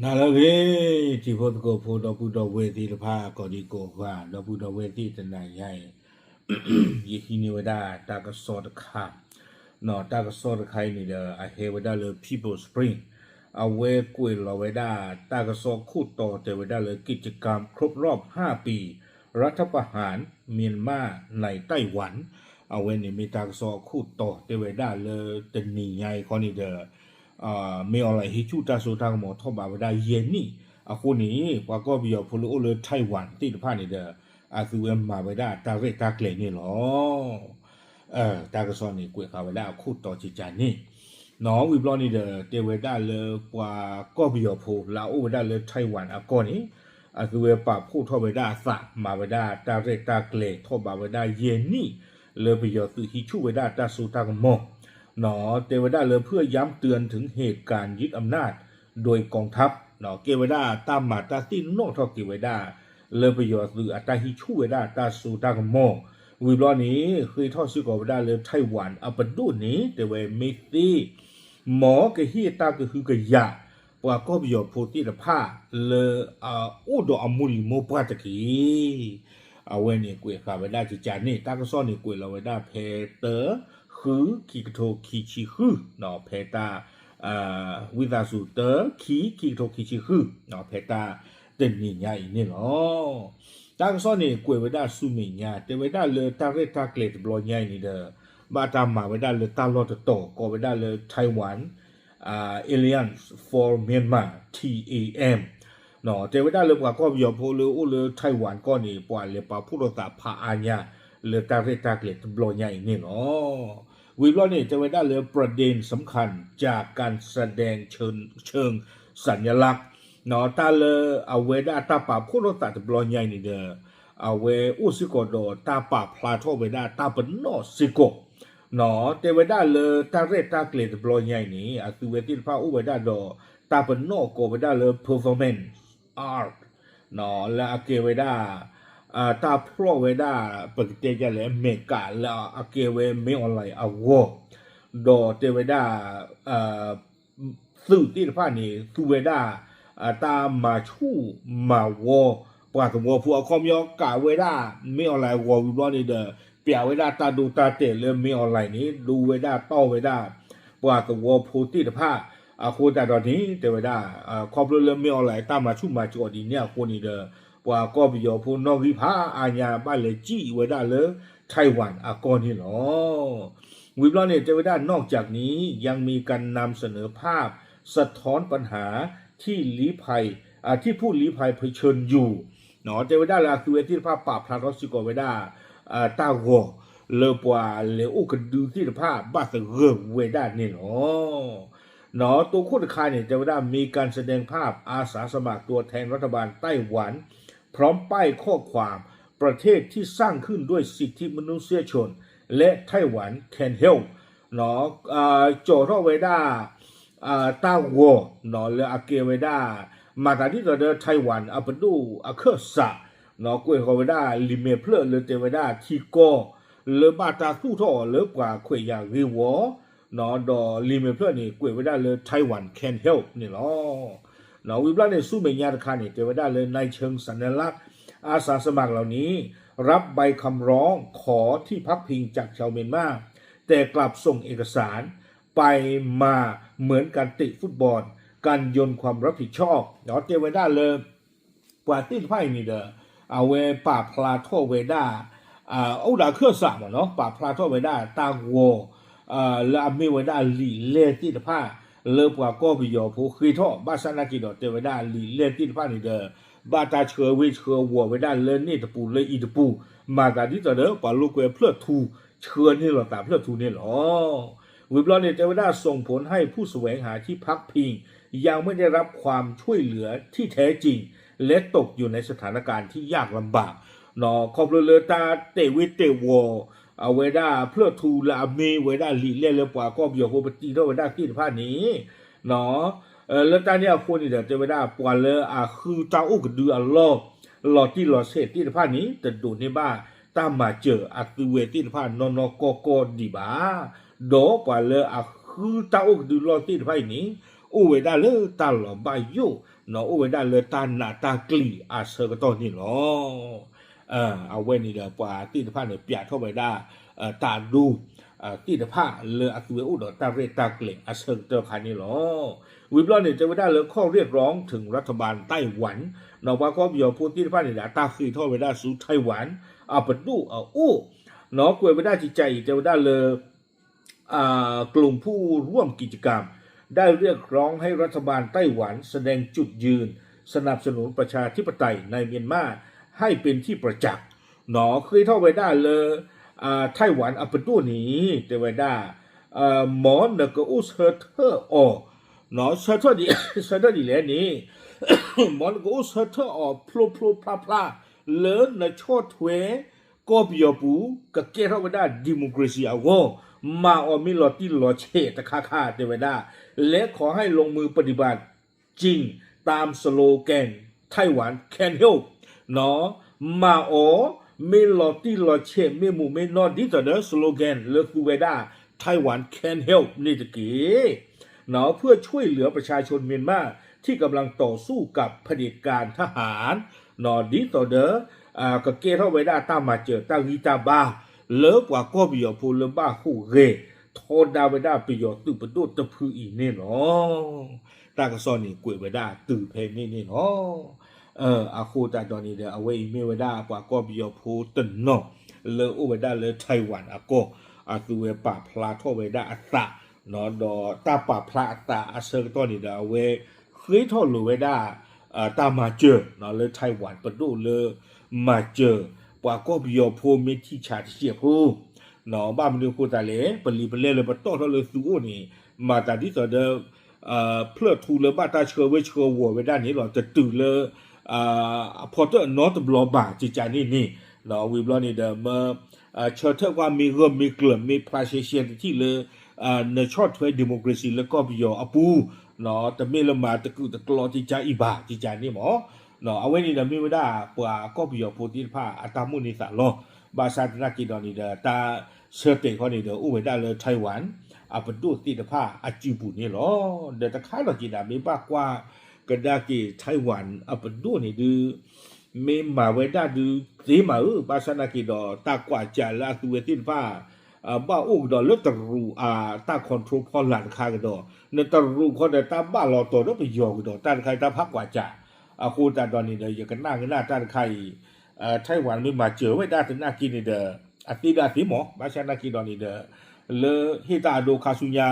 နၤလၢအဂ့ၤ, တံၤဖိသကိးဖိ ဒီပုၢ်ဒီဝဲၢ်သ့ၣ်တဖၣ် ကိးဒံကိးဂၤ, ဒီပုၢ်ဒီဝဲၢ်သ့ၣ်တနၤညါအံၤ ယဟံးန့ၢ်ဝဲဒၣ်တၢ်ကစီၣ်တခါ, တၢ်ကစီၣ်တခါအံၤန့ၣ်ဒီး အဟဲဝဲဒၣ်လၢ People Spring, အဝဲကွဲးလီၤဝဲဒၣ်တၢ်ကစီၣ်ခိၣ်တီတဲဝဲဒၣ်လၢ กิจกรรมครบรอบห้าปี รัฐประหารเมียนมาในไต้หวัน အဝဲန့ၣ်မ့ၢ်တၢ်ကစီၣ်ခိၣ်တီတဲဝဲဒၣ်လၢတနံၤညါအံၤခီန့ၣ်ဒီး မ့ၢ်အီၤလၢဟံးဆူၣ်တၢ်စိတၢ်ကမီၤ ထီၣ်ဘးဝဲဒၣ်ယဲၢ်နံၣ်အဃိန့ၣ် ပှၤကီၢ်ပယီၤဖိလၢအိၣ်လၢ Taiwan သ့ၣ်တဖၣ်န့ၣ်ဒီး အသုဝဲမၤဝဲဒၣ်တၢ်ရဲၣ်တၢ်ကျဲၤန့ၣ်လီၤ. တၢ်ကစီၣ်န့ၣ်ကွဲးဃာ်ဝဲဒၣ်အခိၣ်တီကကန့ၣ် ဝံၤဘျီန့ၣ်ဒီး တဲဝဲဒၣ်လၢပှၤကီၢ်ပယီၤဖိလၢအအိၣ်ဝဲဒၣ်လၢ Taiwan အကီၢ်န့ၣ် အသုဝဲပာ်ဖှိၣ်ထီၣ်ဝဲဒၣ်အသး မၤဝဲဒၣ်တၢ်ရဲၣ်တၢ်ကျဲၤ ထီၣ်ဘးဝဲဒၣ်ယဲၢ်နံၣ် လၢပယီၤသုးဟံးဆူၣ်ဝဲဒၣ်တၢ်စိတၢ်ကမီၤ တဲဝဲဒၣ်လၢ เพื่อย้ำเตือนถึงเหตุการณ์ยึดอำนาจโดยกองทัพ ကဲဝဲဒၣ်တၢ်မၤတၢ်သ့ၣ်နီၣ်ထီၣ်က့ၤဝဲဒၣ် လၢပယီၤသုးအတၢ်ဟံးဆူၣ်ဝဲဒၣ်တၢ်စိတၢ်ကမီၤ ဝံၤဘျီန့ၣ် ဃ့ထီၣ်စ့ၢ်ကီးဝဲဒၣ်လၢ Taiwan အပဒိၣ်န့ၣ် တဲဝဲမ့ၢ်သ့ မ်ကဟ့ၣ်တၢ်ကဟုကယာ် ပှၤကီၢ်ပယီၤဖိသ့ၣ်တဖၣ်လၢအအိၣ်ဒီးအမိၢ်လံၤမိၢ်ပှၢ်တက့ၢ်. အဝဲန့ၣ်ကွဲးဃာ်ဝဲဒၣ်ကကန့ၣ် တၢ်ကစီၣ်န့ၣ်ကွဲးလီၤဝဲဒၣ်ဖဲတၢ ဃု ခံကထိခံဆံဃု ဖဲတၢ် ဝံသးစူၤ တၢ ခံ ခံကထိခံဆံဃု ဖဲတၢ်တနံၤညါအံၤန့ၣ်လီၤ. တၢ်ကစီၣ်န့ၣ်ကွဲးဝဲဒၣ်ဆူမဲာ်ညါ တဲဝဲဒၣ်လၢတၢ်ရဲၣ်တၢ်ကျဲၤတဘျီညါအံၤန့ၣ်ဒီး ဘၣ်တၢ်မၤဝဲဒၣ်လၢတၢ်လီၢ်တတီၤ ကိးဝဲဒၣ်လၢ Taiwan Alliance for Myanmar, ထံၣ်အ့ဢၣ် တဲဝဲဒၣ်လၢပှၤကီၢ်ပယီၤဖိလၢအိၣ်လၢ Taiwan ကီၢ်န့ၣ် ပှၤလဲၤပာ်ဖှိၣ်ထီၣ်သးဖးအါညါ လၢတၢ်ရဲၣ်တၢ်ကျဲၤတဘျီညါအံၤန့ၣ်လီၤ. ဝံၤဘျီန့ၣ် တဲဝဲဒၣ်လၢ ประเด็นสำคัญจากการแสดงเชิง เชิงสัญลักษณ์ တၢ်လၢအဝဲဒၣ်တၢ်ပာ်ဖှိၣ်ထီၣ်သးတဘျီညါအံၤန့ၣ်ဒီး အဝဲအိၣ်စ့ၢ်ကီးဒီးတၢ်ပာ်ဖျါထီၣ်ဝဲဒၣ်တၢ်ပနီၣ်စ့ၢ်ကီး တဲဝဲဒၣ်လၢတၢ်ရဲၣ်တၢ်ကျဲၤတဘျီညါအံၤန့ၣ် အသုဝဲသ့ၣ်တဖၣ်အိၣ်ဝဲဒၣ်ဒီးတၢ်ပနီၣ်ကိးဝဲဒၣ်လၢ performance art လၢအကဲဝဲဒၣ် တၢ်ဖျီၣ်ဝဲဒၣ် ပကတဲဒ်လဲၣ် မဲာ်ကးလၢအကဲဝဲမ့ၢ်အီၣ်လဲၣ်အဂီၢ် ဒီးတဲဝဲဒၣ် သုးသ့ၣ်တဖၣ်န့ၣ် သူဝဲဒၣ် တၢ်မၤဆူၣ်မၤဝီ ပှၤသဝီဖိအခီပညီ ကးဝဲဒၣ် မ့ၢ်အီၣ်လဲၣ်အဂီၢ်ဝံၤဘျီန့ၣ်ဒီး ပျးဝဲဒၣ်တၢ်ဒိတၢ်တဲာ်လၢမ့ၢ်အီၣ်လဲၣ်န့ၣ် ဒိဝဲဒၣ်တီၢ်ဝဲဒၣ် ပှၤသဝီဖိသ့ၣ်တဖၣ် အဃိသတးဒီးန့ၣ် တဲဝဲဒၣ် ခီဖျိလၢမ့ၢ်အီၣ်လဲၣ်တၢ်မၤဆူၣ်မၤကၠီဒ်န့ၣ်အဃိန့ၣ်ဒီး ပှၤကီၢ်ပယီၤဖိနီၣ်ဂံၢ်ဖးအါညါ ဘၣ်လဲၤစံၣ်ဝဲဒၣ်လၢ Taiwan အကီၢ်န့ၣ်လီၤ. ဝံၤဘျီန့ၣ် တဲဝဲဒၣ် นอกจากนี้ยังมีการนำเสนอภาพสะท้อนปัญหา ที่ลี้ภัย อ่า ที่ผู้ลี้ภัยเผชิญอยู่ တဲဝဲဒၣ်လၢအသုဝဲသ့ၣ်တဖၣ်ပာ်ဖျါထီၣ်စ့ၢ်ကီးဝဲဒၣ် တၢ်ဂီၤလၢပှၤလဲၤအိၣ်ကဒုသ့ၣ်တဖၣ် ဘၣ်သဂၢၢ်ဝဲဒၣ်န့ၣ်လီၤ. တိခိၣ်တခါန့ၣ် တဲဝဲဒၣ် มีการแสดงภาพอาสาสมัครตัวแทนรัฐบาลไต้หวัน พร้อมป้ายข้อความ ประเทศที่สร้างขึ้นด้วยสิทธิมนุษยชน และ Taiwan Can Help ကၠီၤထီၣ်ဝဲဒၣ် တၢ်ဂီၤ လၢအကဲဝဲဒၣ် မၤသးဒ်သိးဒီး Taiwan အပဒိၣ်အခၢၣ်စး ကွဲးဃီၤဝဲဒၣ်လံာ်မဲာ်ဖျၢၣ်လၢတဲဝဲဒၣ်ထံကီၢ် လၢဘၣ်တၢ်သူၣ်ထီၣ်အီၤလၢပှၤခွဲးယာ်ဂ့ၢ်ဝီ ဒီးလံာ်မဲာ်ဖျၢၣ်န့ၣ် ကွဲးဝဲဒၣ်လၢ Taiwan Can Help န့ၣ်လီၤ. ဝံၤဘျီန့ၣ် ဆူမဲာ်ညါတခါန့ၣ် တဲဝဲဒၣ်လၢ ในเชิงสัญลักษณ์ อาสาสมัครเหล่านี้ รับใบคำร้องขอที่พักพิงจากชาวเมียนมา แต่กลับส่งเอกสารไปมาเหมือนการเตะฟุตบอล การโยนความรับผิดชอบ တဲဝဲဒၣ်လၢ ပှၤသ့ၣ်တဖၣ်အံၤန့ၣ်ဒီး အဝဲပာ်ဖျါထီၣ်ဝဲဒၣ် အိၣ်ဒီးအခၢၣ်စးမ့ၢ်နီၤ ပာ်ဖျါထီၣ်ဝဲဒၣ်တၢ်ဂီၤ လၢအမ့ၢ်ဝဲဒၣ်လံာ်လဲၢ်သ့ၣ်တဖၣ် လၢပှၤကီၢ်ပယီၤဖိဃ့ထီၣ် ဘၣ်ဆၣ်နာ်က့ၤဒီးတဲဝဲဒၣ်လံာ်လဲၢ်သ့ၣ်တဖၣ်န့ၣ်ဒီး ဘၣ်တၢ်ဆှၢဝ့ၢ်ဆှၢဝီၤဝဲဒၣ်လၢန့ၣ်တပူၤလၢအံၤတပူၤ မၤသးဒ်သိးဒီး ပှၤလိာ်ကွဲဖျၢၣ်ထူ ဆှၢန့ၢ်လိာ်သးဖျၢၣ်ထူန့ၣ်လီၤ. ဝံၤဘျီန့ၣ် တဲဝဲဒၣ် ส่งผลให้ผู้แสวงหาที่พักพิง ยังไม่ได้รับความช่วยเหลือที่แท้จริง และตกอยู่ในสถานการณ์ที่ยากลำบาก ခီဖျိလၢတၢ်တဲာ်ဝ့ၢ်တဲာ်ဝီၤ အဝဲဒၣ်ဖျၢၣ်ထူလၢအမ့ၢ်ဝဲဒၣ်လံာ်လဲၢ်လၢပှၤကီၢ်ပယီၤဖိပတံထီၣ်ဝဲဒၣ်သ့ၣ်တဖၣ်န့ၣ် လၢတၢ်န့ၣ်အဃိန့ၣ်ဒီး တဲဝဲဒၣ်ပှၤလၢအဃုတၢ်အိၣ်ကဒုအလီၢ် လီၤတံၢ်လီၤဆဲးသ့ၣ်တဖၣ်န့ၣ် တဒိးန့ၢ်ဘၣ်တၢ်မၤစၢၤအသုဝဲသ့ၣ်တဖၣ်နီၢ်နီၢ်ကီၢ်ကီၢ်ဒံးဘၣ်. ဒီးပှၤလၢအဃုတၢ်အိၣ်ကဒုလီၢ်သ့ၣ်တဖၣ်အံၤန့ၣ် အိၣ်ဝဲဒၣ်လၢတၢ်လီၤဘၣ်ယိၣ်, အိၣ်ဝဲဒၣ်လၢတၢ်နးတၢ်ကျံးအဆၢကတီၢ်န့ၣ်လီၤ. အဝဲန့ၣ်ဒီးပှၤသ့ၣ်တဖၣ်န့ၣ် ပျးထီၣ်ဝဲဒၣ် တၢ်ဒိ သ့ၣ်တဖၣ်လၢအသုဝဲအိၣ်ဒီးတၢ်ရဲၣ်တၢ်ကျဲၤအဆၢကတီၢ်ခါန့ၣ်လီၤ. ဝံၤဘျီန့ၣ် တဲဝဲဒၣ်လၢ ข้อเรียกร้องถึงรัฐบาลไต้หวัน ဒီးပှၤကီၢ်ပယီၤဖိသ့ၣ်တဖၣ်န့ၣ်ဒီး အတၢ်ဃ့ထီၣ်ဝဲဒၣ်ဆူ Taiwan အပဒိၣ်အအိၣ်, ကွဲးဝဲဒၣ်ကကးအံၤ တဲဝဲဒၣ်လၢ กลุ่มผู้ร่วมกิจกรรม ได้เรียกร้องให้รัฐบาลไต้หวันแสดงจุดยืนสนับสนุนประชาธิปไตยในเมียนมาให้เป็นที่ประจักษ์ ဃ့ထီၣ်ဝဲဒၣ်လၢ Taiwan အပဒိၣ်န့ၣ် တဲဝဲဒၣ် မ်နကအိၣ်ဆၢထၢၣ်အီၤ, ဆၢထၢၣ်ဒ်လဲၣ်န့ၣ်, မ်နကအိၣ်ဆၢထၢၣ်အီၤဖျိဖျိဖျါဖျါ လၢနဆီၣ်ထွဲ ကီၢ်ပယီၤပူၤ ကကဲထီၣ်ဝဲဒၣ် democracy အဂီၢ်, မၤအီၤမ့ၢ်လီၤတံၢ်လီၤဆဲးတခါခါ တဲဝဲဒၣ်, และขอให้ลงมือปฏิบัติจริงตาม slogan Taiwan Can't Help မၤအီၤ မ့ၢ်လီၤတံၢ်လီၤဆဲး မ့ၢ်မူးမ့ၢ်နီၢ် ဒ်သိးဒီး slogan လၢသူဝဲဒၣ် Taiwan Can't Help န့ၣ်တက့ၢ်. เพื่อช่วยเหลือประชาชนเมียนมาที่กำลังต่อสู้กับเผด็จการทหาร ဒ်သိးဒီး ကကဲထီၣ်ဝဲဒၣ်တၢ်မၤစၢၤတၢ်ဂံၢ်တၢ်ဘါ လၢပှၤကီၢ်ပယီၤဖိလၢဘၣ်ဟူးဂဲၤ ထီဒါဝဲဒၣ်ပယီၤသုးပဒိၣ်တဖုအံၤန့ၣ်လီၤ. တၢ်ကစီၣ်န့ၣ်ကွဲးဝဲဒၣ်တုၤဖဲန့ၣ်န့ၣ်လီၤ. အဃိသတးဒီးန့ၣ်ဒီး အဝဲအံၤမ့ၢ်ဝဲဒၣ်ပှၤကီၢ်ပယီၤဖိတနီၤ လၢအိၣ်ဝဲဒၣ်လၢ Taiwan အကီၢ် အသုဝဲပာ်ဖျါထီၣ်ဝဲဒၣ်အသး, ဒီးတၢ်ပာ်ဖျါအသးအဆၢကတီၢ်န့ၣ်ဒီး အဝဲဃ့ထီၣ်လိာ်ဝဲဒၣ် တၢ်မၤစၢၤလၢ Taiwan ပဒိၣ်လၢ မၤစၢၤ ပှၤကီၢ်ပယီၤဖိမ့ၢ်ထံၣ်ဆါတစဲးဖိ ဘၣ်မနုၤအဃိသတးလဲၣ် ပလံၤပလဲၢ်လၢပတီၢ်ထီၣ်လၢသုအိၣ်န့ၣ် မၤသးဒ်သိးဒီး ဖျၢၣ်ထူလၢဘၣ်တၢ်ဆှၢဝဲဆှၢဝီၤဝဲဒၣ်န့ၣ်လီၤ တတုၤလၢ အဖီတၢၣ်နီတဘျီဘၣ် ကကန့ၣ်န့ၣ်, ဝံၤဘျီန့ၣ်ဒီး မ့ၢ်ဆၢထၢၣ်ကွၢ်မ့ၢ်ဂၢၢ်မ့ၢ်ကျၢၤမ့ၢ်ဖျါရှဲရှဲတထံၣ်လၢ နဆီၣ်ထွဲ democracy လၢကီၢ်ပယီၤအပူၤ, တမ့ၢ်လၢမၤတကုာ်တကျီကကအံၤဘၣ် ကကန့ၣ်မး, အဝဲန့ၣ်ဒီးမ့ၢ်ဝဲဒၣ်ပှၤကီၢ်ပယီၤဖိသ့ၣ်တဖၣ်အတၢ်မိၣ်န့ၢ်သးလီၤ. ဘၣ်ဆၣ်သနာ်က့ဒီးန့ၣ်ဒီး တၢ်ဆၢတဲာ်ခီန့ၣ်ဒီး အိၣ်ဝဲဒၣ်လၢ Taiwan အပဒိၣ်သ့ၣ်တဖၣ်အစုပူၤန့ၣ်လီၤ. ဒီးတခါလီၤက့ၤဒၣ် မ့ၢ်ဘၣ်ကွၢ်ကဒါက့ၤ Taiwan အပဒိၣ်န့ၣ်ဒုး မ့ၢ်မၤဝဲဒၣ်ဒုးသ့မးဧၢ, ဘၣ်ဆၣ်သနာ်က့ဒီး တၢ်ကွၢ်စးလၢအသုဝဲသ့ၣ်တဖၣ် ဘၣ်အိၣ်ကဒီးလၢတရူးအတၢ် control ဖီလာ်တခါကဒီး, နတရူးခီဒီးတၢ်ဘၣ်လီၤတီၤဒီးပယီၤကဒီး တၢ်တခါအံၤတၢ်ဖးကွၢ်စး, အဃိသတးဒီးန့ၣ်ဒီး ယကနၣ်ကနၣ်တၢ်တခါအံၤ Taiwan မ့ၢ်မၤစၢၤဝဲဒၣ်သနာ်က့န့ၣ်ဒီး အသ့ဒၣ်သ့မး, ဘၣ်ဆၣ်သနာ်က့ဒီးန့ၣ်ဒီး လၢဟ့ၣ်တၢ်အဒိခါဆူညါ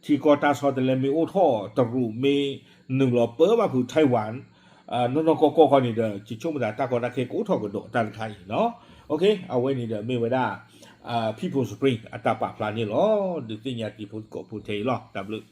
ထံကီၢ်တၢ်ဆီတလဲမ့ၢ်အိၣ်ထီၣ် တရူးမ့ၢ်နုာ်လီၤပၢဘၣ်ဖုး Taiwan နီၢ်နီၢ်ကီၢ်ကီၢ်ခီန့ၣ်ဒီး ယဆိကမိၣ်သးတၢ်ကီတၢ်ခဲကအိၣ်ထီၣ်ကဒီးတၢ်တခါအံၤလီၤ. အဝဲန့ၣ်ဒီးမ့ၢ်ဝဲဒၣ် People's Spring အတၢ်ပာ်ဖျါန့ၣ်လီၤ. ဒုးသ့ၣ်ညါတံၤဖိသကိးဖိထဲအံၤလီၤ. တၢ်ဘျုး